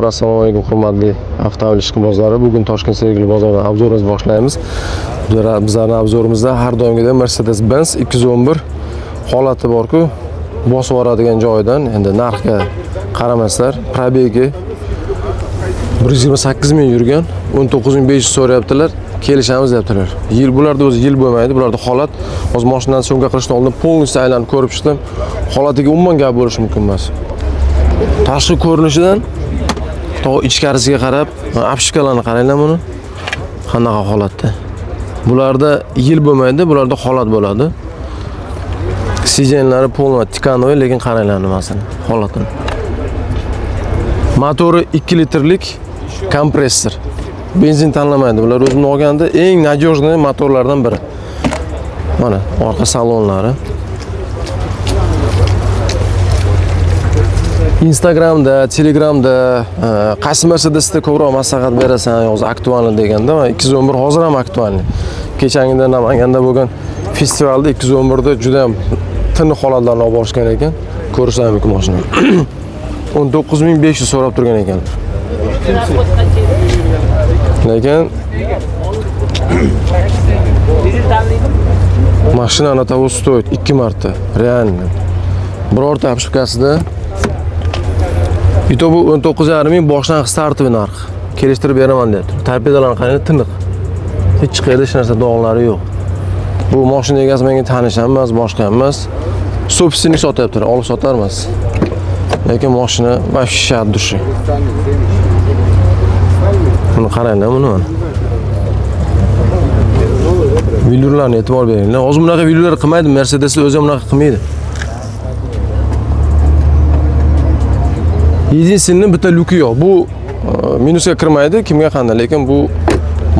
Assalomu alaykum hurmatli avtomobil ishqibozlari. Bugun Toshkent Sergeli bozoridan obzorimizni boshlaymiz. Bizlarning obzorimizda har doimgidek Mercedes-Benz 211 holati bor-ku, bosib yuboradigan joyidan endi narxga qaramaslar, probegi 128 ming yurgan, 19500 so'rayaptilar, kelishamiz deyaptilar. Yil bularda o'zi yil bo'lmaydi, bularda holat. Hozir mashinani syomka qilishdan oldin полностью aylanib ko'rib chiqdim. Holatiga umuman gap bo'lishi mumkin emas. Tashqi ko'rinishidan to ichkarisiga qarab, обшивкаларni qaranglar buni. Qanaqa holatda. Bularda yil bo'lmaydi, bularda holat bo'ladi. Sijenlari polni tikanoy, lekin qaranglar nimasini, holatini. Motori 2 litrlik kompressor. Benzin tanlamaydi. Bular o'zimni olganda eng надежный motorlardan biri. Mana orqa salonlari. Instagramda, Telegramda qaysi Mercedesda ko'proq maslahat berasan, hozir aktualni deganda, mana 211 hozir ham aktualni. Kechangida Namanganda bo'lgan festivalda 211da juda ham tiniq holatlarni olib borishgan ekan. Ko'rishlar mumkin mashinani. 19500 so'rab turgan ekan. Lekin mashina на того стоит 2 marta, реально. Birorta обшивкасida bu 19,5 ming boshlang'ich startoviy narx. Kelishtirib beraman deyapti. Torpedalarni qarang, tiniq. Hech qayerda hech narsa dog'lari yo'q. Bu mashina egasi menga tanish ham emas, boshqa ham emas. Собственник sotyaptilar, olib sotar emas. Lekin mashina вообще от души. Buni qaranglar, buni mana. Vilurlarni e'tibor beringlar. Hozir bunaqa vilurlar qilmaydi, Mercedeslar o'zi ham bunaqa qilmaydi. Единственный bitta luki yo'q. Bu minusga kirmaydi, kimga qanday, lekin bu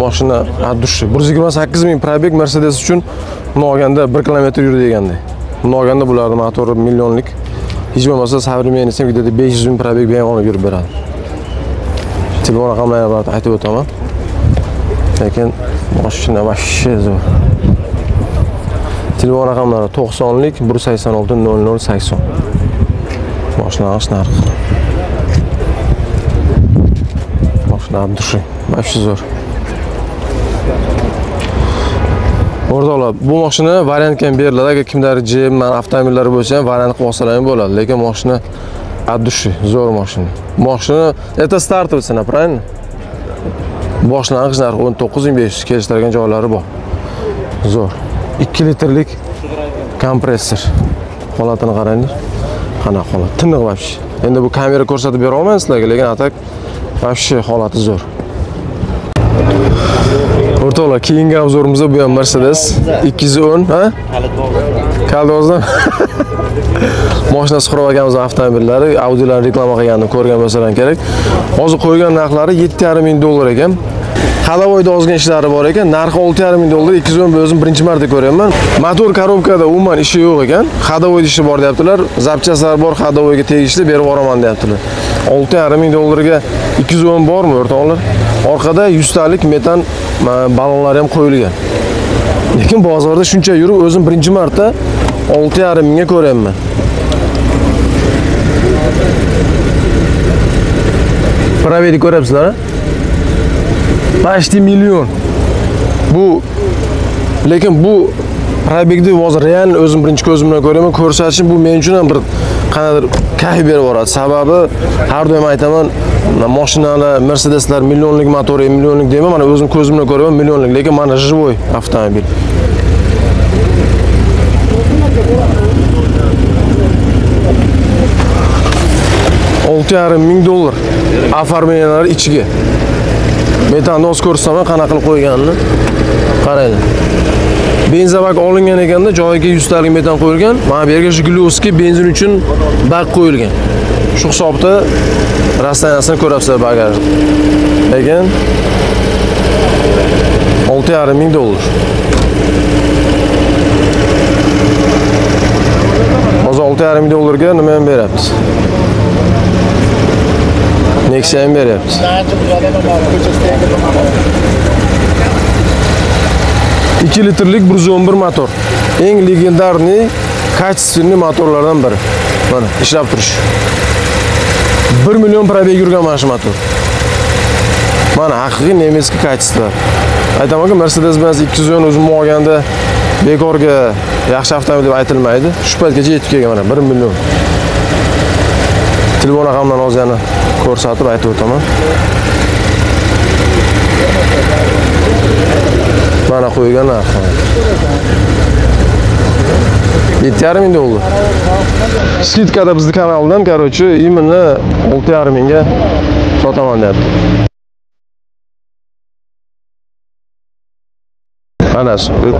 mashina от души. 128 ming probeg Mercedes uchun buni olganda 1 kilometr yurdi degandek. Buni olganda bularning motori millionlik. Hech bo'lmasa современный ham где-то 500 ming probeg bemalol yurib beradi. Telefon raqamlarini aytib o'taman. Lekin mashina вообще zo'r. Telefon raqamlari 90lik 186 00 80. Boshlang'ich narxi. Mashina от души, вообще zo'r. O'rtoqlar, bu mashina variantga ham beriladi. Agar kimlar GM avtomobillari bo'lsa ham variant qilib olsalar ham bo'ladi. Lekin mashina от души, zo'r mashina. Mashina это стартовая цена, правильно? Boshlang'ich narxi 19500, kelishtirgan joylari bor. Zo'r. 2 litrlik kompressor. Holatini qaranglar. Qanaqa holat? Tiniq вообще. Endi bu kamera ko'rsatib bera olmayman sizlarga, lekin atak вообще holati zo'r. O'rtoqlar, keyingi obzorimizda bu ham Mercedes 210, ha? Kaldozdan. Mashina Suhrob akamizning avtomobillari, Audi'larni reklama qilganini ko'rgan bo'lsalar kerak. Hozir qo'ygan narxlari 7,5 ming dollar ekan. Ходовойda ozgan ishlari bor ekan. Narxi 6,5 ming dollar, 210 o'zim birinchi marta ko'ryapman. Motor korobkada umuman ishi yo'q ekan. Ходовойda ishi bor deyaptilar. Zapchastlar bor, ходовойga tegishli berib yuboraman deyaptilar. 6,5 ming dollarga 210 bormi o'rtoqlar? Orqada 100 talik metan ballonlari ham qo'yilgan. Lekin bozorda shuncha yurib o'zim birinchi marta 6,5 mingga ko'ryapman. Probegni ko'ryapsizlar, ha? Почти million. Bu lekin bu probegni hozir real o'zim birinchi ko'zim bilan ko'raman, ko'rsatishim bu men uchun ham bir qanaqadir kayf berib yuboradi. Sababi har doim aytaman, mashinalar, Mercedeslar millionlik motori, millionlik deyman, mana o'zim ko'zim bilan ko'raman millionlik, lekin mana живой avtomobil. $6,5 ming dollar оформлениялari ichiga. Metanni o'z ko'rsataman qanaqa qilib qo'yganini. Qaranglar. Benzobak olingan ekanda joyiga 100 talik metan qo'yilgan. Mana bu yerga Jigulovskiy benzin uchun bak qo'yilgan. Shu hisobda rastaniyasini ko'rapsizlar bagajda. Lekin 6,5 ming dollar. Hozir 6,5 ming dollarga nima ham beryapmiz? Nexia ham beryapmiz. 2 litrlik 111 motor. Eng legendarniy, качественный motorlardan biri. Mana ishlab turish. 1 million probeg yurgan mana shu motor. Mana haqiqiy немецкий качество. Aytamanki, Mercedes-Benz 210 o'zim olganda bekorga yaxshi avtomobil deb aytilmaydi. Shu paytgacha yetib kelgan mana 1 million. Telefon raqamini hozir yana ko'rsatib aytib o'taman. Mana qo'ygan narxi. 7,5 ming dollar. Skidkada bizni kanaldan, короче, именно 6,5 mingga sotaman deyapti. Mana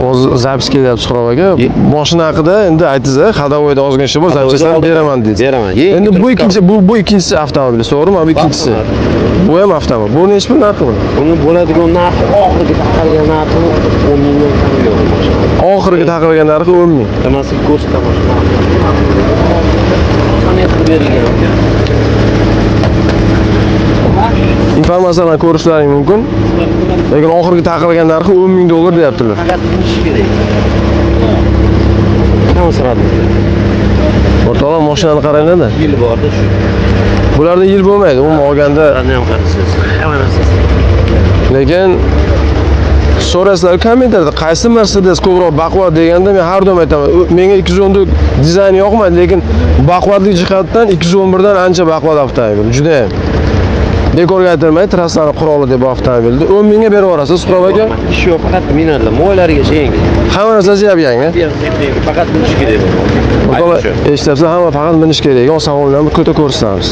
hozir zapis kelyapti Suhrob aka. Mashina haqida endi aytdingiz, ходовойda ozgina ishi bor, zapchastlarni beraman dedingiz. Beraman. Endi bu ikkinchi, bu ikkinchisi avtomobil, to'g'rimi? Bu ikkinchisi. Bu ham avtomobil. Bu necha pul narxi buni? Buni bo'ladigan narxi oxirgi taqalgan narxi 10 mingdan kam yo'q mashina. Oxirgi taqalgan narxi 10 ming. Nimasiga ko'rsataman mashina. Qanday qilib berilgan? Informatsiyalarni ko'rishlaring mumkin. Lekin oxirgi taqilgan narxi 10 ming dollar deyaptilar. Faqat minish kerak. Hamma. O'rtoqlar, mashinani qaranglar-da. Yil borda shu. Bularda yil bo'lmaydi, umuman olganda. Qanday ham qarasangiz, hamma narsasi. Lekin so'rasizlar kommentariyada qaysi Mercedes ko'proq baquvvat deganda men har doim aytaman, menga 210 dizayni yoqmaydi, lekin baquvvatlik jihatdan 211 dan ancha baquvvat avtomobil, juda ham. Bekorga aytilmaydi, trassani quroli deb avtomobilni 10 mingga berib yuborasiz, Suhrob aka. Ish yo'q, faqat minadilar, moylarigacha yangi. Hamma narsasi yangi. Faqat minish kerak. O'rtoqlar, eshityapsizlar, hamma faqat minish kerak. Yon salonlarni ko'ta ko'rsatamiz.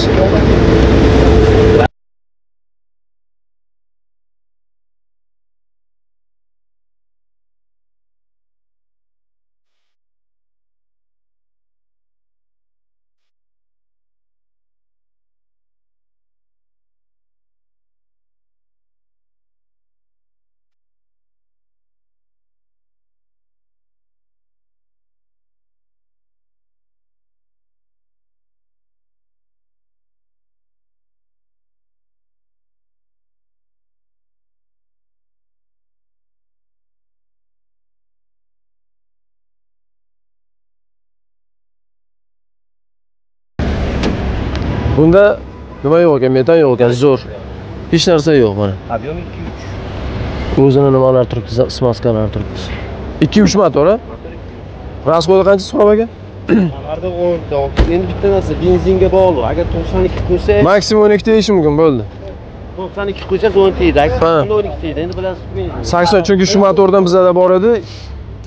Bunda nima yo'q ekan, metan yo'q ekan, zo'r. Hech narsa yo'q mana. Объем 2.3. O'zini nimalar turibdi, smaskalar turibdi. 2.3 motor, ha? Rasxodi qancha Suhrob aka? Ularda 10. Endi bitta narsa benzinga bog'liq. Agar 92 qo'ysa, maksimum 12 deyish mumkin bo'ldi. 92 qo'ysangiz 10 tegdi. Agar 12 tegdi. Endi bilasiz benzin. 80, chunki shu motordan bizada bor edi.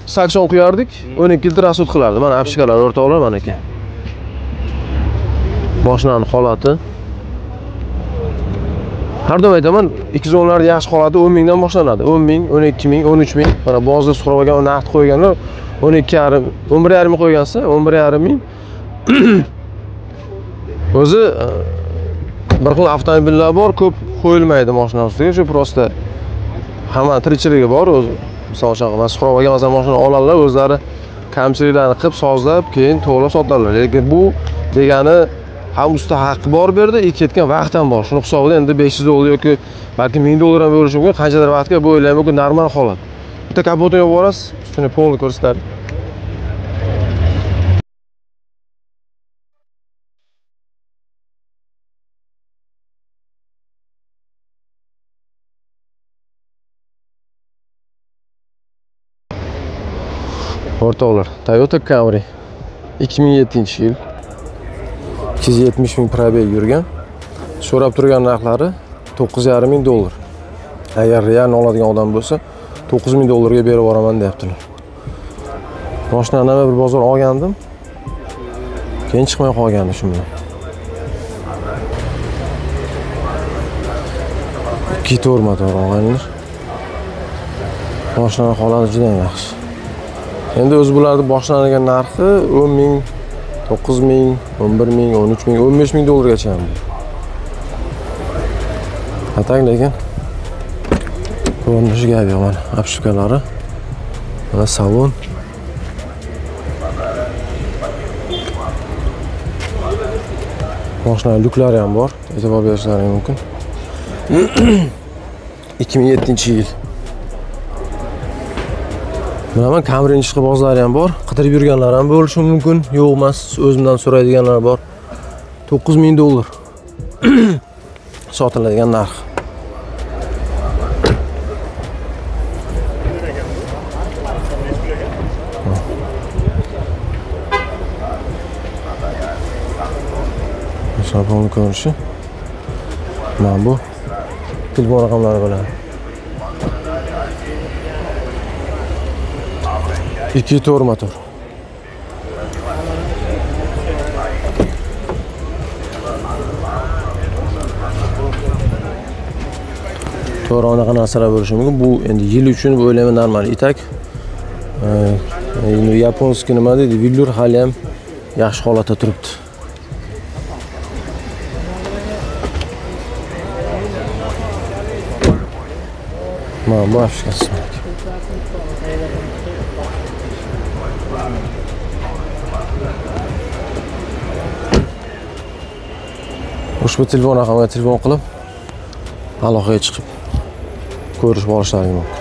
80 quyardik, 12 litr rasxod qilardi. Mana apshikalar o'rtoqlar mana aka. Mashinaning holati. Har doim aytaman, 210lar yaxshi holati 10 mingdan boshlanadi. 10 ming, 12 ming, 13 ming. Mana bozorda Suhrob aka naqd qo'yganlar 12,5, 11,5 qo'ygansa, 11,5 ming. O'zi bir xil avtomobillar bor, ko'p qo'yilmaydi mashina ustiga, shu prosta hamma tirikchiligi bor o'zi. Misol uchun, mana Suhrob aka masalan mashina oladilar, o'zlari kamchiliklarni qilib, sozlab, keyin to'g'rilab sotadilar. Lekin bu degani ham usta haqqi bor bu yerda, ketgan vaqt ham bor. Shuni hisobida endi 500 dollar yoki balki 1000 dollar ham bo'lishi mumkin. Qanchadir vaqtga bu o'ylayman, bu normal holat. Bitta kapotini yopib yuborasiz, ustini polni ko'rsatadi. O'rtoqlar, Toyota Camry 2007-yil. 270 ming probeg yurgan. So'rab turgan narxlari 9,5 ming dollar. Agar real oladigan odam bo'lsa, 9 ming dollarga berib yuboraman deyaptilar. Mashinani nima bir bozor olgandim. Keyin chiqmay qolgandi shu bilan. 2.4 motor olganlar. Mashinaning holati juda ham yaxshi. Endi o'zi bularni boshlangan narxi 10 ming, 9 ming, 11 ming, 13 ming, 15 ming dollargacha ham. Atang lekin ko'rinishi gap yo'q mana apshivkalari. Mana salon. Mashina lyuklari ham bor, e'tibor berishlaring mumkin. 2007-yil. Bilaman, Camry'ning ishqibozlari ham bor, qidirib yurganlar ham bo'lishi mumkin. Yo'q emas, o'zimdan so'raydiganlar bor. 9 ming dollar. Sotiladigan narx. Salon ko'rinishi. Mana bu telefon raqamlari bo'ladi. 2.4 motor. To'g'ri, anaqa narsalar bo'lishi mumkin. Bu endi yil uchun bu o'ylayman normal. Itak endi yaponskiy nima deydi, villur hali ham yaxshi holatda turibdi. Mana bu afishkasi. Ushbu telefon raqamiga telefon qilib aloqaga chiqib ko'rishib olishlaring mumkin.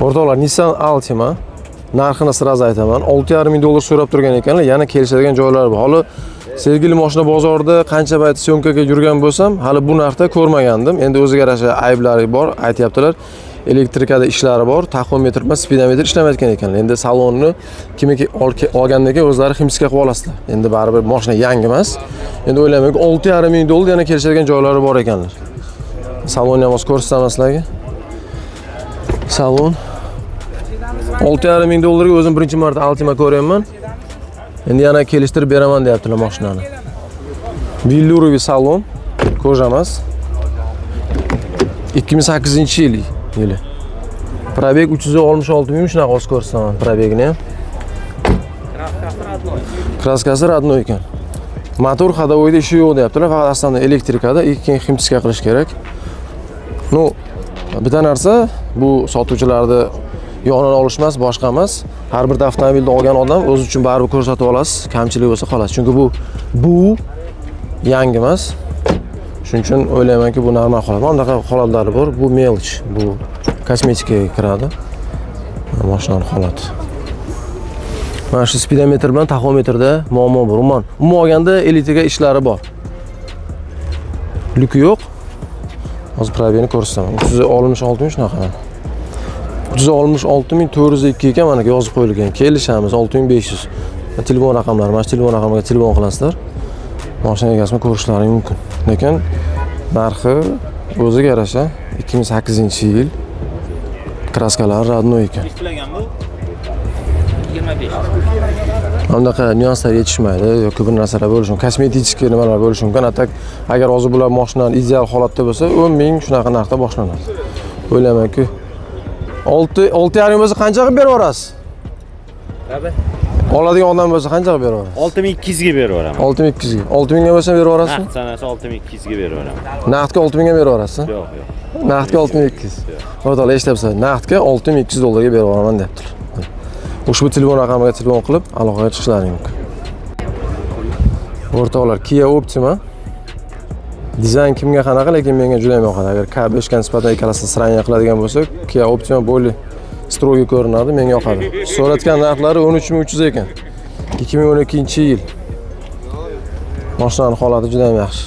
O'rtoqlar, Nissan Altima narxini sразу aytaman. 6,5 ming dollar so'rab turgan ekanlar, yana kelishadigan joylari bor. Hali Sergeli mashina bozorida qancha payt syomkaga yurgan bo'lsam, hali bu narxda ko'rmagandim. Endi o'ziga yarasha ayblari bor, aytayaptilar. Elektrikada ishlari bor, taxometr emas, spidometr ishlamayotgan ekanlar. Endi salonni kimiki olgandan keyin o'zlari ximsiga qilib olasizlar. Endi baribir mashina yangi emas. Endi o'ylaymanki, 6,5 ming dollar yana kelishadigan joylari bor ekanlar. Salonni ham hozir ko'rsataman sizlarga. Salon 6,5 ming dollarga o'zim birinchi marta Altima ko'ryapman. Endi yana kelishtirib beraman deyaptilar mashinani. Velluroviy salon, koja emas. 2008-yil yili. Probeg 366 ming, shunaqa hozir ko'rsataman probegini ham. Kraskasi rodnoy ekan. Motor ходовойda ishi yo'q deyaptilar, faqat aslida elektrikada, keyin ximchiska qilish kerak. No, bitta narsa, bu sotuvchilarni yonini olish emas, boshqa emas. Har bir avtomobilni olgan odam o'zi uchun baribir ko'rsatib olasiz, kamchilik bo'lsa xolos. Chunki bu yangi emas. Shuning uchun o'ylaymanki, bu normal holat. Mana bunaqa holatlari bor. Bu melch, bu kosmetikaga kiradi. Mashinaning holati. Mana shu spidometr bilan taxometrda muammo bor. Umuman olganda elektrika ishlari bor. Luki yo'q. Hozir probegni ko'rsataman. 366 ming shunaqa. 366,402 ekan, mana yozib qo'yilgan. Kelishamiz 6500. Telefon raqamlari, mana shu telefon raqamiga telefon qilasizlar. Mashina egasini ko'rishlari mumkin. Lekin narxi o'ziga yarasha 2008-yil kraskalari rodnoy ekan. Bu 25. Bunaqa nyuanslar yetishmaydi yoki bir narsalar bo'lishi mumkin, kosmetik nimalar bo'lishi mumkin. Atak agar hozir bular mashinani ideal holatda bo'lsa, 10 ming shunaqa narxda boshlanadi. O'ylaymanki 6,5 bo'lsa qancha qilib berib yuborasiz? Tabi. Oladigan odam bo'lsa qancha qilib berib yuborasiz? 6200 ga berib yuboraman. 6200 ga. 6000 ga bo'lsa berib yuborasizmi? Naqd sanasi 6200 ga berib yuboraman. Naqdga 6000 ga berib yuborasiz? Yo'q, yo'q. Naqdga 6200. O'rtoqlar eshityapsizlar, naqdga 6200 dollarga berib yuboraman deyaptilar. Ushbu telefon raqamiga telefon qilib aloqaga chiqishlaring mumkin. O'rtoqlar, Kia Optima dizayn kimga qanaqa, lekin menga juda ham yoqadi. Agar K5 ga nisbatan ikkalasini сравнение qiladigan bo'lsak, Kia Optima более строгий ko'rinadi, menga yoqadi. So'ratgan narxlari 13300 ekan. 2012-yil. Mashinaning holati juda ham yaxshi.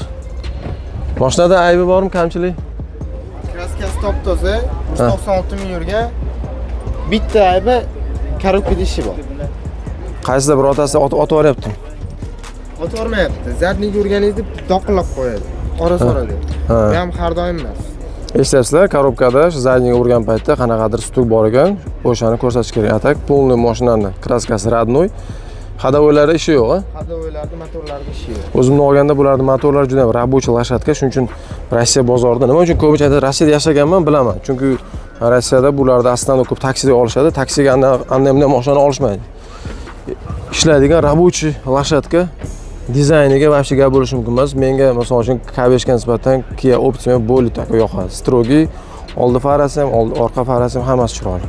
Mashinada aybi bormi, kamchilik? Kraskasi top-toza, 196 ming yurgan. Bitta aybi korobkada ishi bor. Qaysida bir otasi otib yuboryaptimi? Otib yubormayapti. Zadniy yurganingizda doqillab qo'yadi. Ora-sorada. Bu ham har doim emas. Eshityapsizlar, korobkada shu zadniyga urgan paytda qanaqadir stuk bor ekan, o'shani ko'rsatish kerak. Atak polniy mashinani kraskasi rodnoy. Ходовойlarda ishi yo'q, ha? Ходовойlarda, motorlarda ishi yo'q. O'zimni olganda bularning motorlari juda ham рабочий лошадка, shuning uchun Rossiya bozorida nima uchun ko'pincha aytadi, Rossiyada yashaganman, bilaman. Chunki Rossiyada bularda aslida ko'p taksida olishadi, taksiga anday-bunday mashinani olishmaydi. Ishlaydigan рабочий лошадка dizayniga вообще gap bo'lishi mumkin emas. Menga masalan uchun K5 ga nisbatan Kia Optima более такой yoqadi. Strogiy, oldi farasi ham, oldi orqa farasi ham hammasi chiroyli.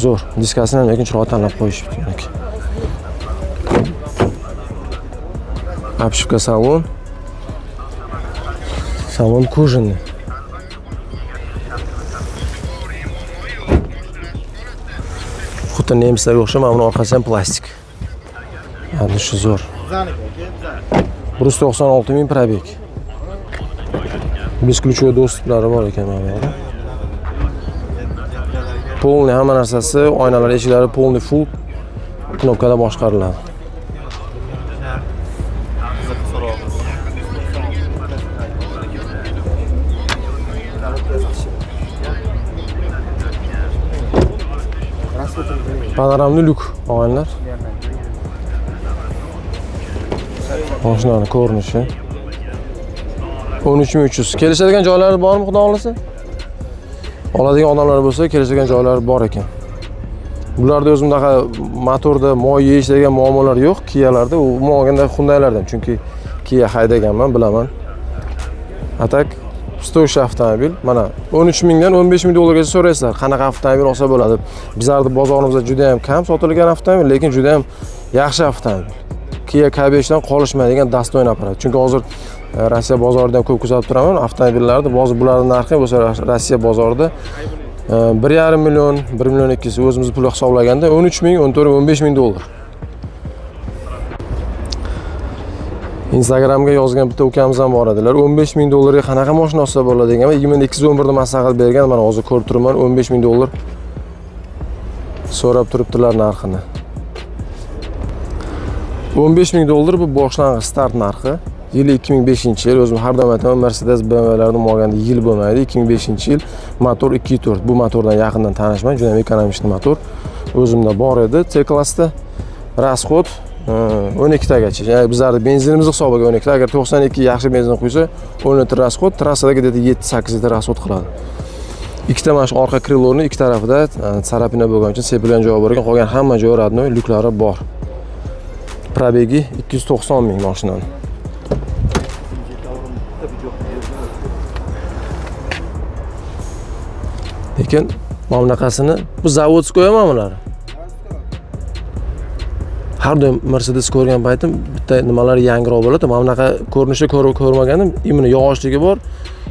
Zo'r. Diskasini ham lekin chiroyli tanlab qo'yishibdi meniki. Обшивка салон. Салон кожаный. Xuddi nemislarga o'xshab, mana buni orqasi ham plastik. Ana shu zo'r. 196 ming probeg. Бесключевой dostuplari bor ekan mana bu yerda. Polni hamma narsasi, oynalar, eshiklari polni full knopkada boshqariladi. Panoramli lyuk, og'aynilar. Mashinani ko'rinishi. 13300. Kelishadigan joylari bormi, Xudo xolasa? Oladigan odamlar bo'lsa, kelishadigan joylari bor ekan. Bularda o'zimdaqa motorda moy yeyish degan muammolar yo'q Kia'larda, umuman olganda Hyundai'lardan, chunki Kia haydaganman, bilaman. A tak stoyshi avtomobil. Mana 13 mingdan 15 ming dollargacha so'raysizlar, qanaqa avtomobil olsa bo'ladi. Bizlarning bozorimizda juda ham kam sotilgan avtomobil, lekin juda ham yaxshi avtomobil. Kia K5 dan qolishmaydigan dastoyn apparat. Chunki hozir Rossiya bozorida ham ko'p kuzatib turaman avtomobillarni. Hozir bularning narxi bo'lsa Rossiya bozorida 1,5 million, 1 million 200 o'zimiz pul hisoblaganda 13 ming, 14, 15 ming dollar. Instagramga yozgan bitta ukamiz ham bor edilar. 15 ming dollarga qanaqa mashina olsa bo'ladi degan, 2211 ni maslahat bergan. Mana hozir ko'rib turibman, 15 ming dollar so'rab turibdilar narxini. 15 ming dollar bu boshlang'ich start narxi. Yili 2005-yil, o'zim har doim aytaman, Mercedes BMWlarni olganda yil bo'lmaydi. 2005-yil, motor 2.4. Bu motordan yaqindan tanishman, juda ham ekonomik motor. O'zimda bor edi C klassda. Rasxod 12 tagacha. Ya'ni bizlarning benzinimiz hisobiga 12 ta. Agar 92 yaxshi benzin quysa, 10 litr rasxod, trassada где-то 7-8 litr rasxod qiladi. Ikkita mana shu orqa kriloni ikki tarafida sarapina bo'lgani uchun sepilgan joyi bor ekan, qolgan hamma joyi родной, lyuklari bor. Probegi 290 ming mashinani. Lekin mana bunaqasini bu zavodskoy emas bular. Har doim Mercedes ko'rgan paytim bitta nimalar yangiroq bo'ladi. Mana bunaqa ko'rinishda ko'rmaganim, imini yog'ochligi bor.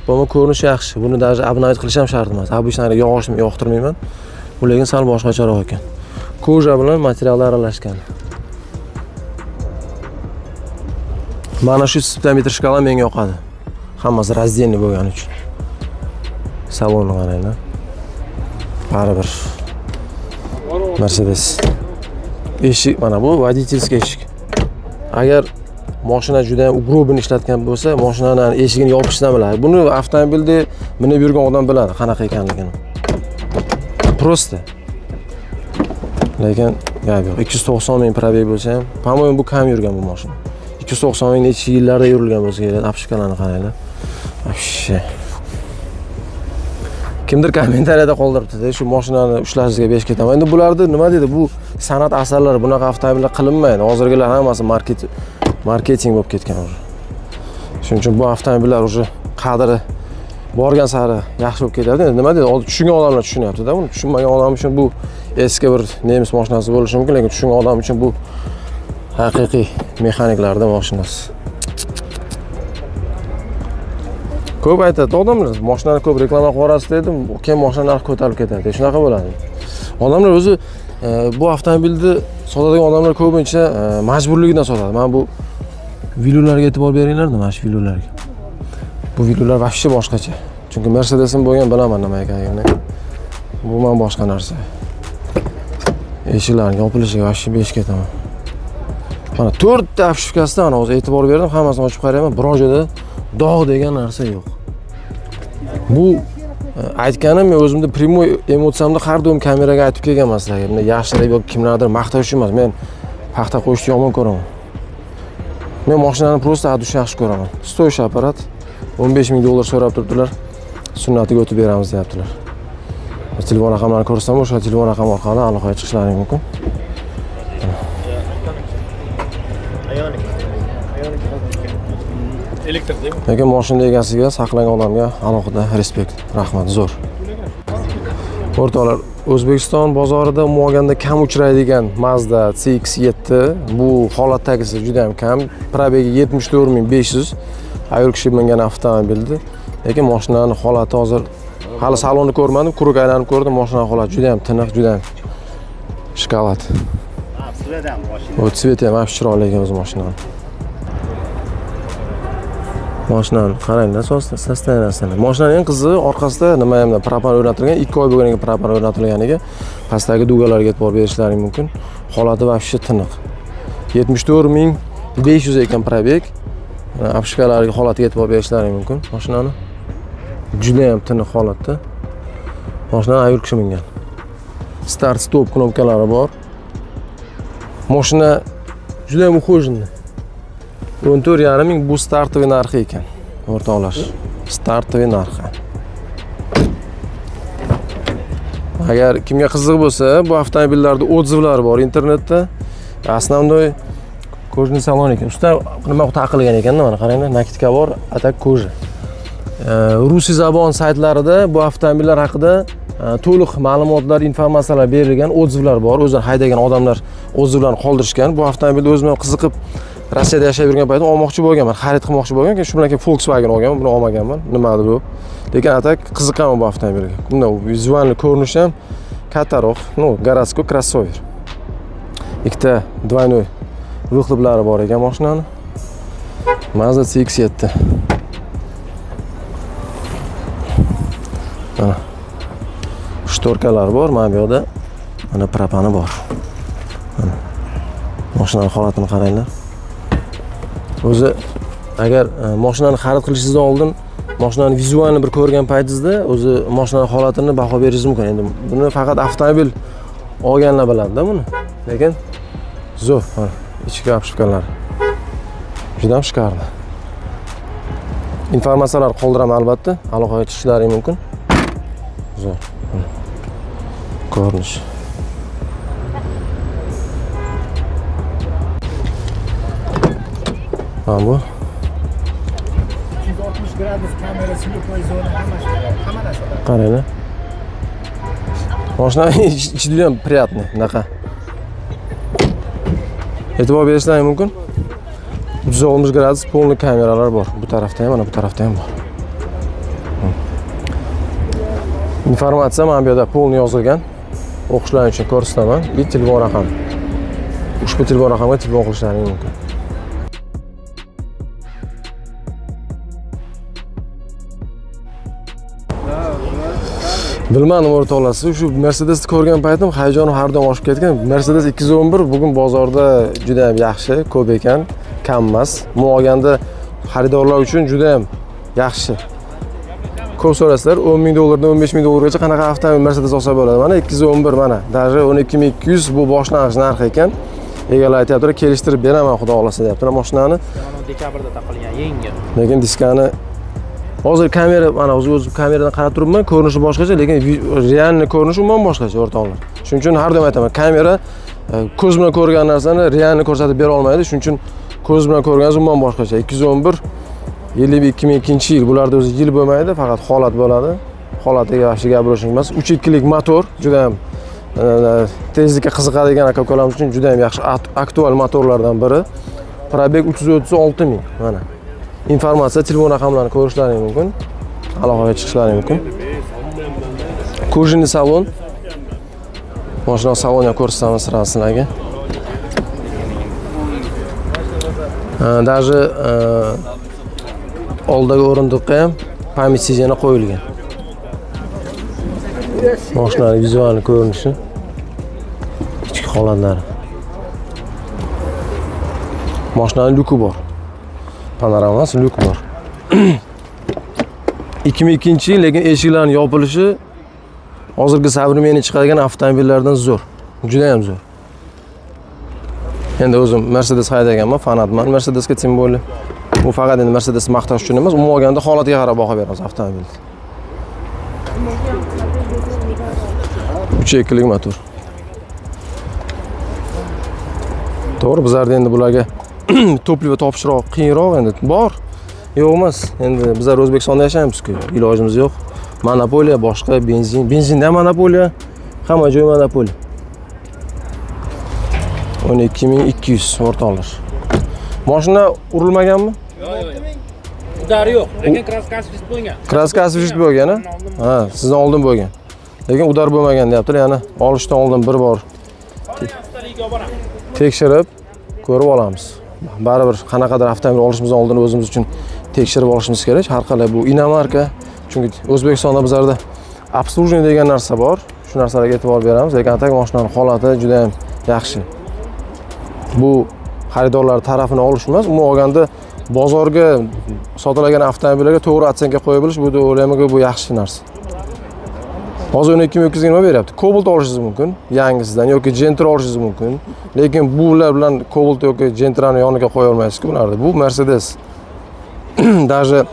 Buni ko'rinishi yaxshi. Buni даже обновить qilish ham shart emas. Обычно yog'ochni yoqtirmayman. Bu lekin sal boshqacharoq ekan. Koja bilan materiallar aralashgan. Mana shu spectrometr shkala menga yoqadi. Hammasi раздельный bo'lgani uchun. Salonni qaranglar. Baribir Mercedes. Eshik mana bu водительский eshik. Agar mashina juda ham ugrobini ishlatgan bo'lsa, mashinani eshigini yopishdan biladi. Buni avtomobilda minib yurgan odam biladi qanaqa ekanligini. Prosta. Lekin gap yo'q. 290 ming probeg bo'lsa ham, по-моему, bu kam yurgan bu mashina. 290 ming necha yillarda yurilgan bo'lsa kerak. Apshikalarni qaranglar. Вообще. Kimdir kommentariyada qoldiribdi-da, shu mashinani ushlashingizga besh ketaman. Endi bularni nima deydi? Bu san'at asarlari, bunaqa avtomobillar qilinmaydi. Hozirgilar hammasi marketing bo'lib ketgan уже. Shuning uchun bu avtomobillar уже qadri borgan sari yaxshi bo'lib ketadi. Endi nima deydi? Hozir tushungan odamlar tushunyapti-da buni. Tushunmagan odam uchun bu eski bir nemis mashinasi bo'lishi mumkin, lekin tushungan odam uchun bu haqiqiy mexaniklarning mashinasi. Ko'p aytadi odamlar, mashinani ko'p reklama qilib yuborasiz dedim, keyin mashina narxi ko'tarilib ketadi. Shunaqa bo'ladi. Odamlar o'zi bu avtomobilni sotadigan odamlar ko'pincha majburligidan sotadi. Mana bu vilularga e'tibor beringlar, mana shu vilularga. Bu vilular vahshiy boshqacha. Chunki Mercedesim bo'lgan, bilaman nima ekanligini. Bu men boshqa narsa. Eshiklarning yopilishiga vahshiy besh ketaman. Mana 4 ta apshivkasidan ana hozir e'tibor berdim, hammasini ochib qarayman, biror joyda dog' degan narsa yo'q. Bu aytganim, men o'zimda primoy emotsiyamni har doim kameraga aytib kelganman sizlarga. Buni yaxshilab yoki kimlardir maqtash uchun emas. Men paxta qo'yishni yomon ko'raman. Men mashinani prosta adush yaxshi ko'raman. Stoyshi apparat 15 ming dollar so'rab turibdilar. Sunnatiga o'tib beramiz deyaptilar. Telefon raqamlarini ko'rsam, o'sha telefon raqami orqali aloqaga chiqishlaring mumkin. Lekin mashina egasiga, saqlagan odamga alohida respekt, rahmat, zo'r. O'rtoqlar, O'zbekiston bozorida umuman olganda kam uchraydigan Mazda CX-7 bu holatdagisi juda ham kam. Probegi 74500. Ayol kishi mingan avtomobildi. Lekin mashinaning holati hozir hali salonni ko'rmadim, quruq aylanib ko'rdim, mashinaning holati juda ham tiniq, juda ham shokolad. Bu tsveti ham chiroyli ekan o'zi mashinaning. Mashinani qaranglar, sostoyanasini. Mashinaning eng qizig'i orqasida nima ham propan o'rnatilgan, 2 oy bo'lganiga propan o'rnatilganiga pastdagi dugalarga e'tibor berishlaring mumkin. Holati vobshe tiniq. 74500 ekan probeg. Apshkalarga holatiga e'tibor berishlaring mumkin mashinani. Juda ham tiniq holatda. Mashinani ayol kishi mingan. Start stop knopkalari bor. Mashina juda ham ухоженный. 14,5 ming bu startoviy narxi ekan, o'rtoqlar. Startoviy narxi. Agar kimga qiziq bo'lsa, bu avtomobillarda otzivlari bor internetda. Основной kojni salon ekan. Ustidan nima taqilgan ekanda, mana qaranglar, nakitka bor, atak koja. Rusiy zabon saytlarida bu avtomobillar haqida to'liq ma'lumotlar, informatsiyalar berilgan, otzivlar bor. O'zini haydagan odamlar otzivlarni qoldirishgan. Bu avtomobilni o'zim ham qiziqib Rossiyada yashab yurgan paytim olmoqchi bo'lganman, xarid qilmoqchi bo'lganman. Keyin shu bilan keyin Volkswagen olganman, buni olmaganman. Nimadir bu. Lekin atak qiziqaman bu avtomobilga. Bunday vizual ko'rinishi ham kattaroq, ну, городской crossover. Ikkita двойной выхлоплari bor ekan mashinani. Mazda CX-7. Mana shtorkalar bor, mana bu yoqda mana propani bor. Mana mashinaning holatini qaranglar. O'zi agar mashinani xarid qilishingizdan oldin mashinani vizualni bir ko'rgan paytingizda o'zi mashinaning holatini baho berishingiz mumkin. Endi buni faqat avtomobil olganlar biladi-da buni. Lekin zo'r, mana ichki обшивкалari juda ham shikarli. Informatsiyalar qoldiraman albatta, aloqaga chiqishlaring mumkin. Zo'r. Ko'rinish. Mana bu 360 gradus kamera, слепой zona, hamma narsa. Qaranglar. Mashina ichi juda ham приятный, bunaqa. E'tibor berishlaring mumkin. 360 gradus полный kameralar bor. Bu tarafda ham, mana bu tarafda ham bor. Informatsiya mana bu yerda полный yozilgan. O'qishlaring uchun ko'rsataman. Bir telefon raqami. Ushbu telefon raqamiga telefon qilishlaring mumkin. Bilmadim o'rtoqlar, shu Mercedesni ko'rgan paytim hayajonim har doim oshib ketgan. Mercedes 211 bugun bozorda juda ham yaxshi, ko'p ekan, kam emas. Buni olganda xaridorlar uchun juda ham yaxshi. Ko'p so'rasizlar, 10 ming dollardan 15 ming dollargacha qanaqa avtomobil Mercedes olsa bo'ladi? Mana 211 mana, даже 12200 bu boshlang'ich narx ekan. Egalar aytayaptilar, kelishtirib beraman xudo xolasa deyaptilar mashinani. Mana dekabrda taqilgan yangi. Lekin diskani hozir kamera, mana o'zi kameradan qarab turibman, ko'rinishi boshqacha, lekin realniy ko'rinishi umuman boshqacha o'rtoqlar. Shuning uchun har doim aytaman, kamera ko'z bilan ko'rgan narsani realniy ko'rsatib bera olmaydi. Shuning uchun ko'z bilan ko'rganingiz umuman boshqacha. 211 yil 2002-yil, bularda o'zi yil bo'lmaydi, faqat holat bo'ladi. Holatiga yaxshi gapirish emas. 3.2lik motor juda ham tezlikka qiziqadigan aka-ukalarimiz uchun juda ham yaxshi aktual motorlardan biri. Probeg 336 ming mana. Informatsiya, telefon raqamlarini ko'rishlaring mumkin. Aloqaga chiqishlaring mumkin. Kojani salon. Mashina salonni ham ko'rsatamiz sizlarga. Даже oldagi o'rindiqqa ham pamять сиденья qo'yilgan. Mashinaning vizual ko'rinishi, ichki holatlari. Mashinaning lyuki bor. Panoramasi lyuk bor. 2002-yil, lekin eshiklarning yopilishi hozirgi современный chiqadigan avtomobillardan zo'r. Juda ham zo'r. Endi o'zim Mercedes haydaganman, fanatman Mercedesga, тем более. Bu faqat endi Mercedes maqtash uchun emas, umuman olganda holatiga qarab baho beramiz avtomobilni. 3.2lik motor. To'g'ri, bizlarda endi bularga topliva topishroq qiyinroq endi bor. Yo'q emas. Endi bizlar O'zbekistonda yashaymiz-ku, ilojimiz yo'q. Monopoliya, boshqa benzin, benzinda ham monopoliya, hamma joy monopoliya. 12200 o'rtoqlar. Mashina urilmaganmi? Yo'q, yo'q. Udari yo'q, lekin kraskasi vist bo'lgan. Kraskasi vist bo'lgan, ha? Ha, sizdan oldin bo'lgan. Lekin udar bo'lmagan deyaptilar, ya'ni olishdan oldin bir bor tekshirib ko'rib olamiz. Baribir qanaqadir avtomobil olishimizdan oldin o'zimiz uchun Tekshirib olishimiz kerak. Har qalay bu inomarka, chunki O'zbekistonda bizlarda обслуживание degan narsa bor. Shu narsalarga e'tibor beramiz. Lekin atak mashinaning holati juda ham yaxshi. Bu xaridorlar tarafini olish emas, umuman olganda bozorga sotiladigan avtomobillarga to'g'ri оценка qo'ya bilish, bu deb o'ylaymanki, bu yaxshi narsa. Hozir 12 200 ga nima beryapti? Cobalt olishingiz mumkin, yangisidan yoki Gentra olishingiz mumkin. Lekin bular bilan Cobalt yoki Gentrani yoniga qo'ya olmaysiz-ku bularni. Bu Mercedes. Даже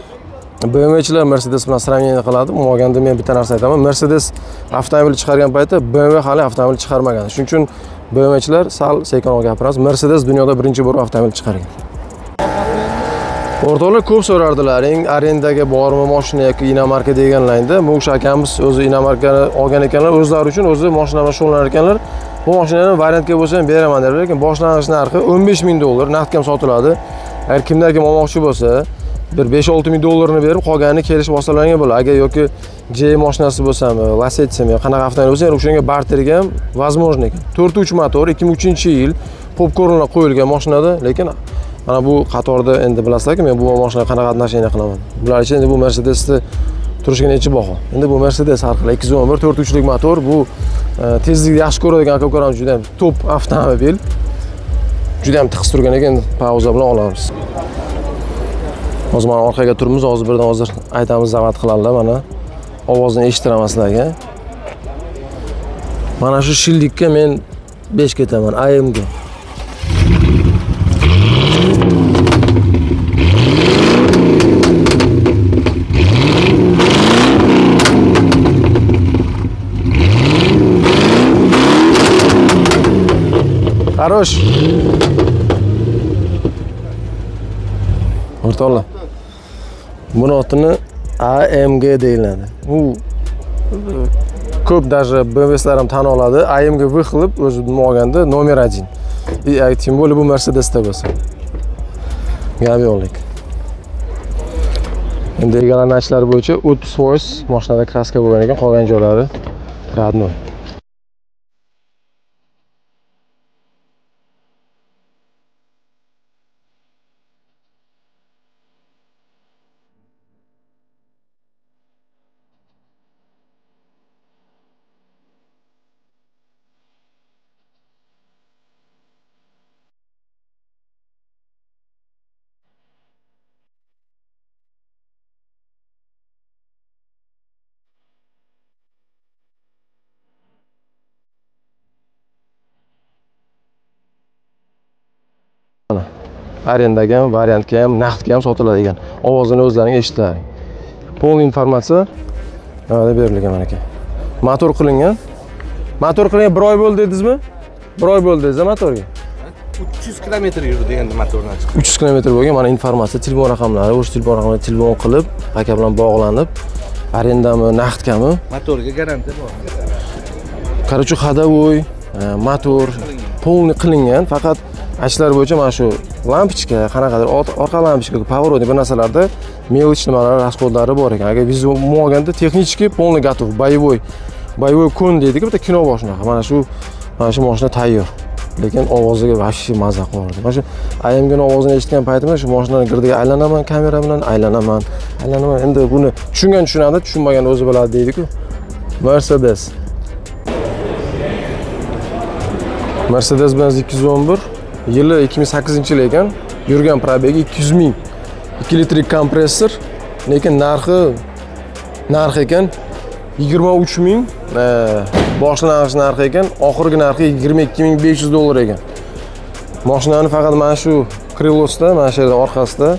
BMWchilar Mercedes bilan сравнение qiladi. Umuman olganda men bitta narsa aytaman. Mercedes avtomobil chiqargan paytda BMW hali avtomobil chiqarmagan. Shuning uchun BMWchilar sal sekinroq gapiramiz. Mercedes dunyoda birinchi bor avtomobil chiqargan. O'rtoqlar ko'p so'rardilar, arendaga bormi mashina yoki inomarka deganlarida. Bu o'sha akamiz o'zi inomarkani olgan ekanlar, o'zlari uchun o'zi mashina bilan shug'ullanar ekanlar. Bu mashinani variantga bo'lsa ham beraman dedilar, lekin boshlang'ich narxi 15 000 dollar naqdga ham sotiladi. Agar kimlar kim olmoqchi bo'lsa, bir 5-6 ming dollarni berib, qolganini kelishib olsalaring bo'ladi. Agar yoki J mashinasi bo'lsami, Lacettimi, qanaqa avtomobil bo'lsa, o'shanga barterga ham возможно ekan. 4.3 motor, 2003-yil popkornlar qo'yilgan mashinada, lekin mana bu qatorda endi bilasizlar-ku, men bu mashinaga qanaqa отношение qilaman. Bular ichida endi bu Mercedesni turishiga necha baho. Endi bu Mercedes har xil 211 4.3lik motor, bu tezlikni yaxshi ko'radigan aka-ukalarimiz juda ham top avtomobil. Juda ham tiqiz turgan ekan, pauza bilan olamiz. Hozir mana orqaga turibmiz, hozir birdan hozir aytamiz, zavat qiladilar, mana ovozini eshittiraman sizlarga. Mana shu shillikka men 5 ketaman, AMG. Хорош. O'rtoqlar, buni otini AMG deyiladi. U ko'p даже BMWlar ham tan oladi. AMG V qilib o'zi nima olganda nomer 1. И тем более bu Mercedesda bo'lsa. Gap yo'qlik. Endi egalarning aytishlari bo'yicha 30% mashinada kraska bo'lgan ekan, qolgan joylari родной. Arendaga ham, variantga ham, naqdga ham sotiladi ekan. Ovozini o'zlaring eshitlaring. Полный informatsiya mana berilgan mana aka. Motor qilingan. Motor qilingan 1 oy bo'ldi dedingizmi? 1 oy bo'ldi dedingiz motorga. 300 kilometr yurdi endi motordan chiqib. 300 kilometr bo'lgan mana informatsiya, telefon raqamlari, o'sha telefon raqamiga telefon qilib, aka bilan bog'lanib, arendami, naqdgami? Motorga garantiya bor. Короче, ходовой, motor полный qilingan, faqat aytishlar bo'yicha mana shu lampochka, qanaqadir orqa lampochka, поворотник bir narsalarda мелочь nimalar, расход lari bor ekan. Agar biz umuman olganda технически полный готов, боевой. Боевой kun deydi-ku, bitta kino bor shunaqa. Mana shu mashina tayyor. Lekin ovoziga вообще maza qildi. Mana shu AMGning ovozini eshitgan paytimda shu mashinani girdiga aylanaman, kamera bilan aylanaman, aylanaman. Endi buni tushungan tushunadi, tushunmagan o'zi biladi deydi-ku. Mercedes. Mercedes-Benz 211 yili 2008-yil ekan, yurgan пробег i 200 ming. 2 litrik kompressor, lekin narxi ekan 23 ming, boshlang'ich narxi ekan, oxirgi narxi 22 500 dollar ekan. Mashinani faqat mana shu крыло sida, mana shu yerda orqasida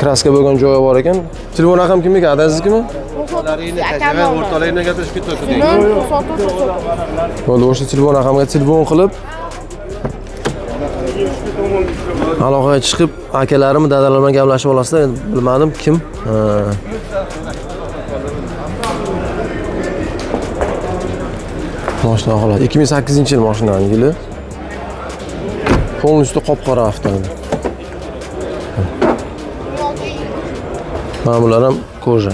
kraska bo'lgan joyi bor ekan. Telefon raqam kimniki? Adangiznikimi? O'rtoqlaringni gapirishib ketdi. Bo'ldi, o'sha telefon raqamiga telefon qilib aloqaga chiqib, akalarim, dadalarim bilan gaplashib olasizlar. Endi bilmadim kim. Mashina holati 2008-yil mashinaning yili. Полностью qop-qora avtomobil. Mana bular ham кожа.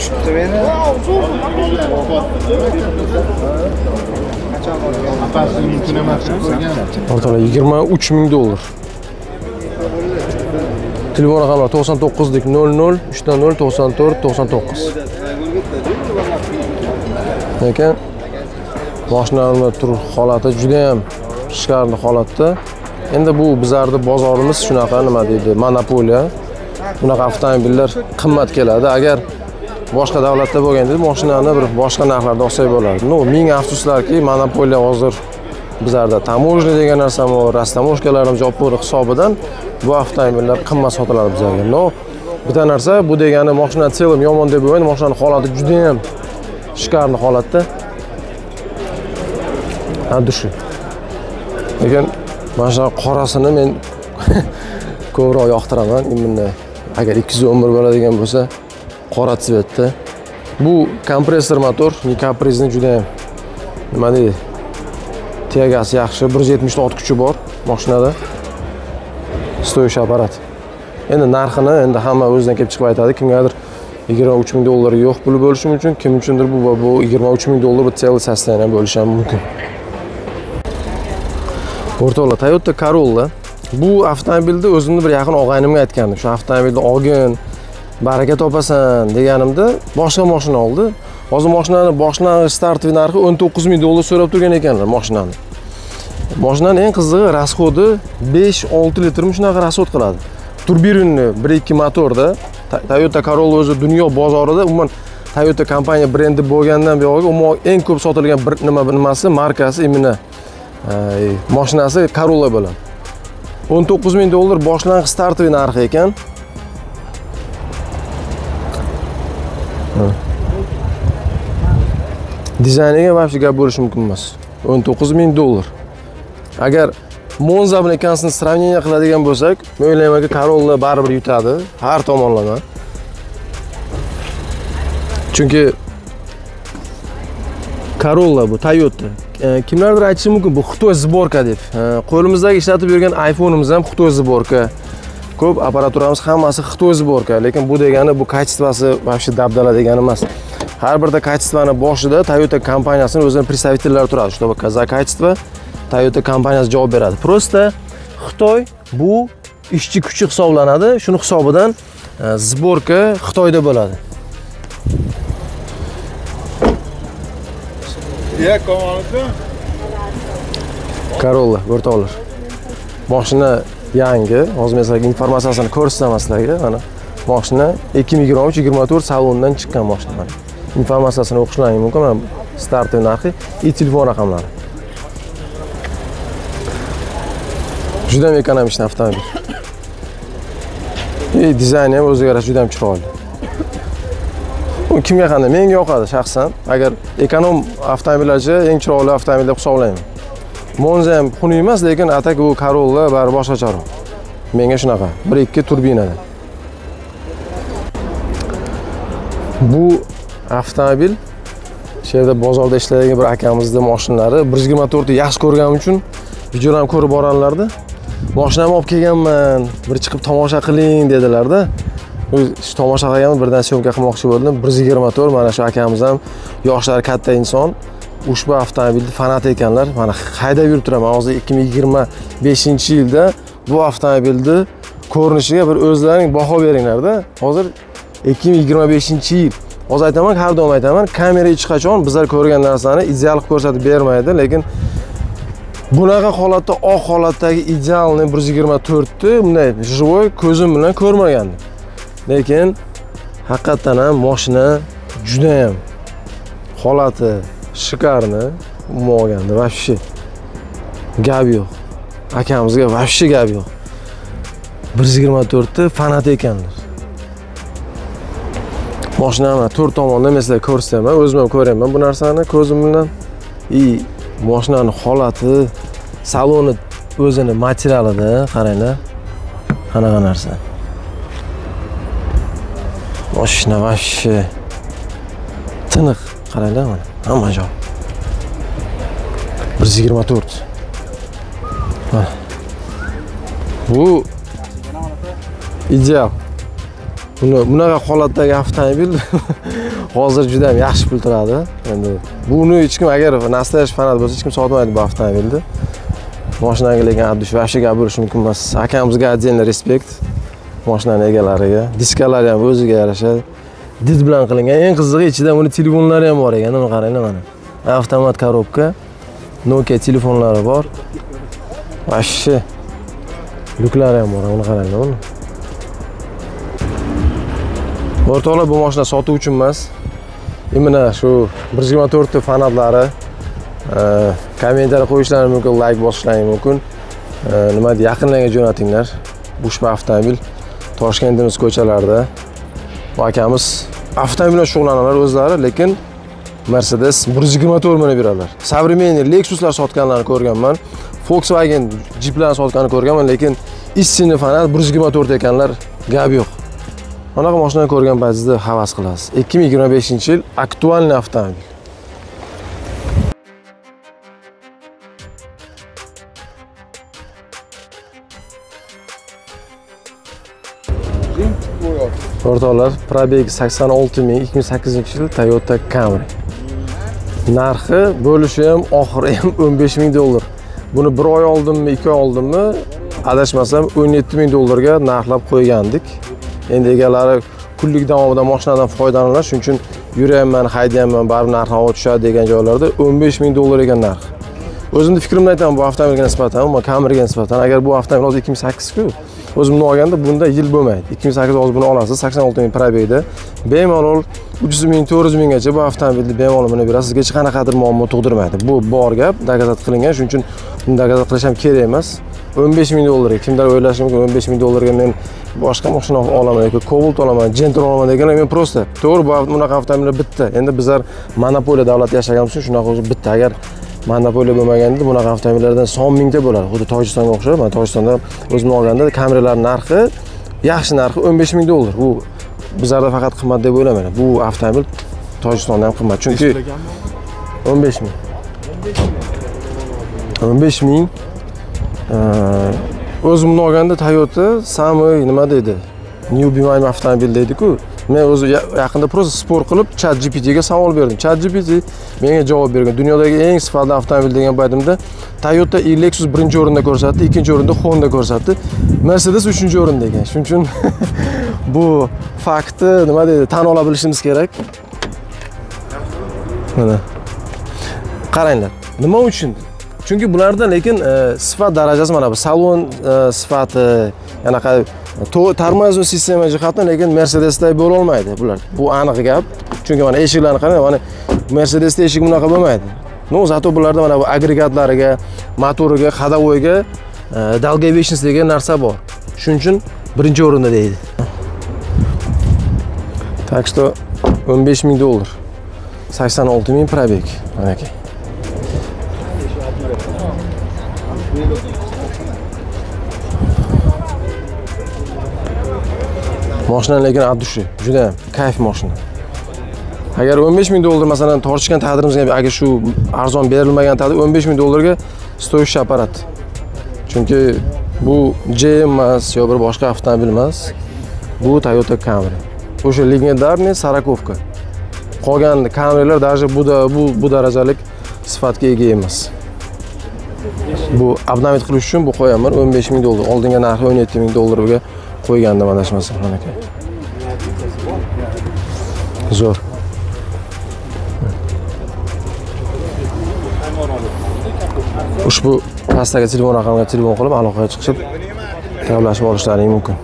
Tushibdi meni. O'rtoqlar, 23 ming dollar. Telefon raqamlari 99 00 3 0 94 99. Lekin mashinani tur holati juda ham shikarli holatda. Endi bu bizlarning bozorimiz shunaqa, nima deydi, monopoliya. Bunaqa avtomobillar qimmat keladi. Agar boshqa davlatda bo'lganda mashinani bir boshqa narxlarda olsak bo'lardi. No, ming afsuslarki, monopoliya hozir bizlarda таможня degan narsa bor, rastamoshkalarimiz jopib hisobidan bu avtomobillar qimmat sotiladi bizlarga. No, bitta narsa, bu degani mashina целым yomon deb bo'lmaydi, mashinaning holati juda ham shikarli holatda. Ha, dushi. Lekin mana shu qorasini men ko'proq yoqtiraman. Imенно agar 211 bo'ladigan bo'lsa, qora tsvetda. Bu kompressor motor, не kaprizni juda ham nima deydi? Tiyagasi yaxshi, 170 ta ot kuchi bor mashinada. Stoyish apparat. Endi narxini endi hamma o'zidan kelib chiqib aytadi. Kimgadir 23 ming dollar yo'q puli bo'lishi mumkin, kim uchundir bu 23 ming dollar bu целый состояние bo'lishi ham mumkin. O'rtoqlar, Toyota Corolla. Bu avtomobilni o'zimni bir yaqin og'aynimga aytgandim. Shu avtomobilni olgin, baraka topasan deganimda boshqa mashina oldi. Hozir mashinani boshlang'ich startoviy narxi 19 ming dollar so'rab turgan ekanlar mashinani. Mashinaning eng qizig'i rasxodi 5-6 litrmi shunaqa rasxod qiladi. Turbinli 1.2 motorda Toyota Corolla o'zi dunyo bozorida umuman Toyota kompaniya brendi bo'lgandan buyog'iga umuman eng ko'p sotilgan bir nimasi markasi imенно mashinasi Corolla bo'ladi. 19 ming dollar boshlang'ich startoviy narxi ekan. Dizayniga вообще gap bo'lishi mumkin emas. 19 ming dollar. Agar Monza bilan ikkansini сравнение qiladigan bo'lsak, men o'ylaymanki Corolla baribir yutadi har tomonlama. Chunki Corolla bu Toyota. Kimlardir aytishi mumkin bu Xitoy zborka deb. Qo'limizdagi ishlatib yurgan iPhone'imiz ham Xitoy zborka. Ko'p apparaturamiz hammasi Xitoy zborka, lekin bu degani bu kачествоsi вообще dabdala degani emas. Har birda kачествоni boshida Toyota kompaniyasining o'zining представительlari turadi. Чтобы за качество Toyota kompaniyasi javob beradi. Prosta Xitoy bu ishchi kuchi hisoblanadi. Shuni hisobidan zborka Xitoyda bo'ladi. Corolla, o'rtoqlar. Mashina yangi. Hozir men sizlarga informatsiyasini ko'rsataman sizlarga. Mana mashina 2023-24 salondan chiqqan mashina. Mana informatsiyasini o'qishlaringiz mumkin. Mana startoviy narxi, telefon raqamlari. Juda ham ekonomik avtomobil. Dizayni ham o'ziga yarasha juda ham chiroyli. U kimga qanday, menga yoqadi shaxsan. Agar ekonom avtomobillarcha eng chiroyli avtomobil deb hisoblayman. Monza ham xunuk emas, lekin atak u Corolla bari boshqacharoq. Menga shunaqa. 1.2 turbinada. Bu avtomobil shu yerda bozorda ishlaydigan bir akamizning mashinalari 124 ni yaxshi ko'rganim uchun videolarni ko'rib boranlarda mashinamni olib kelganman, bir chiqib tomosha qiling dedilarda. O'zi tomosha qilganman, birdan syomka qilmoqchi bo'ldim. 124 mana shu akamiz ham yoshlari katta inson, ushbu avtomobilni fanati ekanlar. Mana haydab yurib turaman. Hozir 2025-yilda bu avtomobilni ko'rinishiga bir o'zlaring baho beringlarda. Hozir 2025-yil. Hozir aytaman, har doim aytaman, kamera hech qachon bizlar ko'rgan narsani ideal qilib ko'rsatib bermaydi, lekin bunaqa holatda, oq holatdagi idealni 124 ni bunday живой ko'zim bilan ko'rmagandim. Lekin haqiqatan ham mashina juda ham holati shikarni umuman olganda вообще gap yo'q. Akamizga вообще gap yo'q. 124 ni fanat ekanlar. Mashinani to'rt tomondan men sizlarga ko'rsataman, o'zim ham ko'ryapman bu narsani ko'zim bilan. Mashinani holati, saloni o'zini materialida qaranglar. Qanaqa narsa. Mashina вообще tiniq, qaranglar mana, hamma joy. 124. Mana. Bu ideal. Bunaqa holatdagi avtomobil hozir juda ham yaxshi pul turadi. Endi buni hech kim, agar настоящий fanat bo'lsa, hech kim sotmaydi bu avtomobilni. Mashinaga lekin abdush вообще gap bo'lishi mumkin emas. Akamizga отдельно respekt. Mashinani egalariga, diskalari ham o'ziga yarasha did bilan qilingan. Eng qizig'i ichida uni telefonlari ham bor ekan. Mana qaranglar mana. Avtomat korobka, Nokia telefonlari bor. Вообще lyuklari ham bor, uni qaranglar uni. O'rtoqlar, bu mashina sotuv uchun emas. Imенно shu 124 ta fanatlari kommentariy qo'yishlari mumkin, like bosishlari mumkin. Nima deydi, yaqinlarga jo'natinglar. Ushbu avtomobil Toshkentimiz ko'chalarida. Bu akamiz avtomobil bilan shug'ullanadilar o'zlari, lekin Mercedes 124 minib yuradilar. Современный Lexuslar sotganlarini ko'rganman, Volkswagen Jeeplarni sotganini ko'rganman, lekin истинный fanat 124 ekanlar, gap yo'q. Anaqa mashinani ko'rgan paytingizda havas qilasiz. 2025-yil aktualniy avtomobil. O'rtoqlar, probeg 86 ming, 2008-yil Toyota Camry. Narxi bo'lishi ham oxiri ham 15 ming dollar. Buni bir oy oldimmi, 2 oy oldimmi, adashmasam 17 ming dollarga narxlab qo'ygandik. Endi egalari kunlik davomida mashinadan foydalanadilar, shuning uchun yurayapman, haydayapman, baribir narxi havo tushadi degan joylarda 15 ming dollar ekan narx. O'zimning fikrimni aytaman bu avtomobilga nisbatan, umuman Camryga nisbatan. Agar bu avtomobil hozir 2008-ku, o'zimni olganda bunda yil bo'lmaydi. 2008 hozir buni olasiz, 86 ming probegda bemalol 300 ming, 400 minggacha bu avtomobilni bemalol minib yurasiz. Sizga hech qanaqadir muammo tug'dirmaydi. Bu bor gap, dokazat qilingan, shuning uchun buni dokazat qilish ham kerak emas. 15 ming dollarga kimdir o'ylashi mumkin, 15 ming dollarga men boshqa mashina olaman yoki Cobalt olaman, Gentra olaman deganlar, men prosta to'g'ri, bu bunaqa avtomobillar bitta. Endi bizlar monopoliya davlatda yashaganimiz uchun shunaqa o'zi bitta. Agar monopoliya bo'lmaganida bunaqa avtomobillardan son mingta bo'ladi. Xuddi Tojikistonga o'xshab, men Tojikistonda o'zimni olganda Camrylar narxi, yaxshi narxi 15 ming dollar. Bu bizlarda faqat qimmat deb o'ylamayman. Bu avtomobil Tojikistonda ham qimmat. Chunki 15 ming. 15 ming. O'zimni olganda Toyota samый nima deydi? New BYD avtomobil deydi-ku. Men o'zi yaqinda prosta spor qilib ChatGPT ga savol berdim. ChatGPT menga javob bergan. Dunyodagi eng sifatli avtomobil degan paytimda Toyota и Lexus birinchi o'rinda ko'rsatdi, ikkinchi o'rinda Honda ko'rsatdi. Mercedes uchinchi o'rinda ekan. Shuning uchun bu faktni nima deydi, tan ola bilishimiz kerak. Mana. Qaranglar, nima uchun? Chunki bularda lekin sifat darajasi mana bu salon sifati, anaqa tormoz sistema jihatdan lekin Mercedesday bo'la olmaydi bular. Bu aniq gap. Chunki mana eshiklarni qarang, mana Mercedesda eshik bunaqa bo'lmaydi. No, zato bularda mana bu agregatlariga, motoriga, ходовойga долговечность degan narsa bor. Shuning uchun birinchi o'rinda deydi. Так что 15 ming dollar. 86 ming probeg. Manaki. Mashina lekin abdushi, juda ham kayf mashina. Agar 15 ming dollar masalan tortishgan taqdirimizga, agar shu arzon berilmagan taqdirda 15 ming dollarga стоящий apparat. Chunki bu GM emas yo bir boshqa avtomobil emas. Bu Toyota Camry. O'sha legendarniy Sarakovka. Qolgan Camrylar даже bu darajalik sifatga ega emas. Bu abnamit qilish uchun bu qo'yaman 15 ming dollar. Oldingi narxi 17 ming dollarga qo'ygandim adashmasam, manaka. Zo'r. Ushbu pastdagi telefon raqamiga telefon qilib aloqaga chiqishib, gaplashib olishlaring mumkin.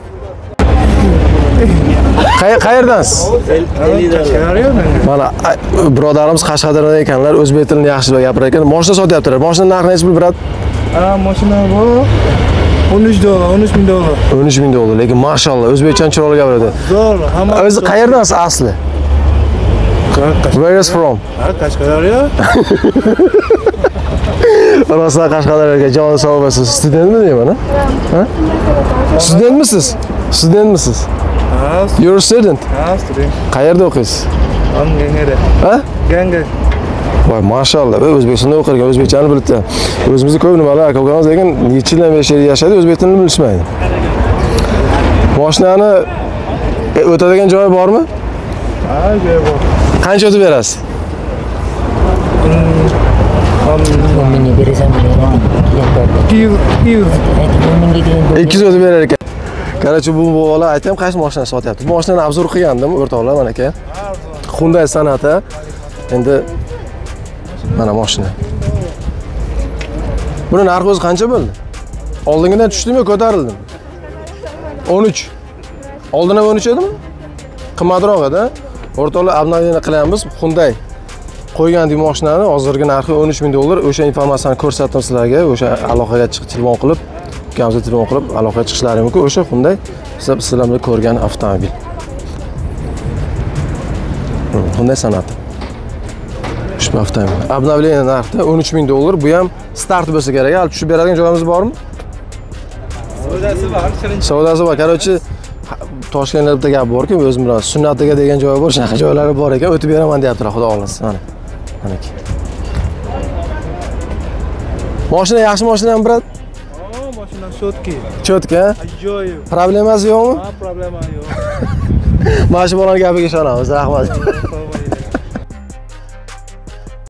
Qayerdansiz? Mana birodarimiz Qashqadaryodan ekanlar, o'zbek tilini yaxshi gapirar ekan. Mashina sotyaptilar. Mashina narxi necha pul, brat? Mashina bu 13 dollar, 13 ming dollar. 13 ming dollar, lekin mashalloh o'zbekcha chiroyli gapiradi. Zo'r, hamma. O'zi qayerdansiz asli? Where is from? Qashqadaryo. Rostdan Qashqadaryoga joni sog' bo'lsin. Studentmi deyman, ha? Studentmisiz? Studentmisiz? Ha. You're a student? Ha, student. Qayerda o'qiysiz? Gangada. Ha? Ganga. Voy, mashalloh, O'zbekistonda o'qirgan, o'zbekchani bilibdi. O'zimizda ko'p nimalar aka-ukamiz, lekin necha yildan beri yashaydi, o'zbek tilini bilishmaydi. Mashinani O'tadigan joyi bormi? Ha, joyi bor. Qancha o'tib berasiz? 10 mingga berasan, klient bor. 200, 200. 10 mingga klient bor. 200 o'tib berar ekan. Короче, bu bola aytayam qaysi mashinani sotyapti. Bu mashinani obzor qilgandim, o'rtoqlar, mana aka. Hyundai Sonata. Endi mana mashina. Buni narxi o'zi qancha bo'ldi? Oldingidan tushdimi yo ko'tarildimi? 13. Oldin ham 13 edimi? Qimmatroq edi. O'rtoqlar, обновление qilyapmiz. Hyundai qo'ygandik mashinani, hozirgi narxi $13,000. O'sha informatsiyani ko'rsatdim sizlarga. O'sha aloqaga chiqib telefon qilib, ukamizga telefon qilib aloqaga chiqishlari mumkin. O'sha Hyundai sizlar bilan ko'rgan avtomobil. Hyundai Sonata. Ushbu avtomobil. Обновление narxi $13,000. Bu ham start bo'lsa kerak. Hali tushib beradigan joyimiz bormi? Savdosi bor, shirin. Savdosi bor. Короче, Toshkentda bitta gap borku, o'zim bilan sunnatiga degan joyi bor, shunaqa joylari bor ekan, o'tib beraman deyaptilar, xudo xohlasa. Mana. Manaki. Mashina yaxshi mashinami, brat? Ha, mashina cho'tki. Cho'tki, ha? Ajoyib. Problemasi yo'qmi? Ha, problema yo'q. Mana shu bolani gapiga ishonamiz, rahmat.